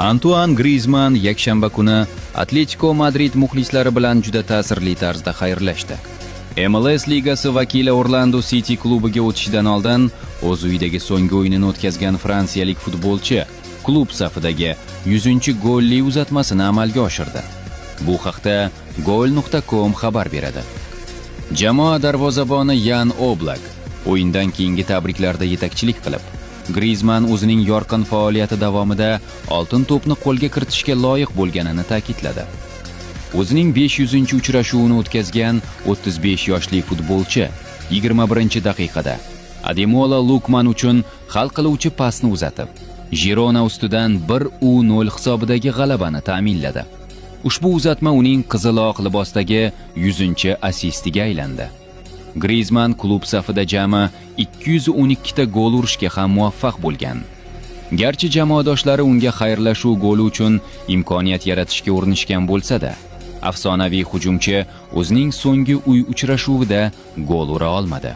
Antuan Grizman yakshanba kuni Atletiko Madrid muxlislari bilan juda ta'sirli tarzda xayrlashdi. MLS ligasi vakili Orlando City klubiga o'tishidan oldin o'z uyidagi so'nggi o'yinini o'tkazgan fransiyalik futbolchi klub safidagi 100-golli uzatmasini amalga oshirdi. Bu haqda Goal.com xabar beradi. Jamoa darvozaboni Yan Oblak o'yindan keyingi tabriklarda yetakchilik qilib, Grizman o'zining yorqin faoliyati davomida oltin to'pni qo'lga kiritishga loyiq bo'lganini ta'kidladi. O'zining 500-uchrashuvini o'tkazgan 35 yoshli futbolchi 21-daqiqada Ademola Lukman uchun hal qiluvchi pasni uzatib, Girona ustidan 1-0 hisobidagi g'alabani ta'minladi. Ushbu uzatma uning qizil-oq libosdagi 100-assistiga aylandi. Grizman klub safida jami 212 ta gol urishga ham muvaffaq bo'lgan. Garchi jamoadoshlari unga xayrlashuv goli uchun imkoniyat yaratishga urinishgan bo'lsa-da, afsonaviy hujumchi o'zining so'nggi uy uchrashuvida gol ura olmadi.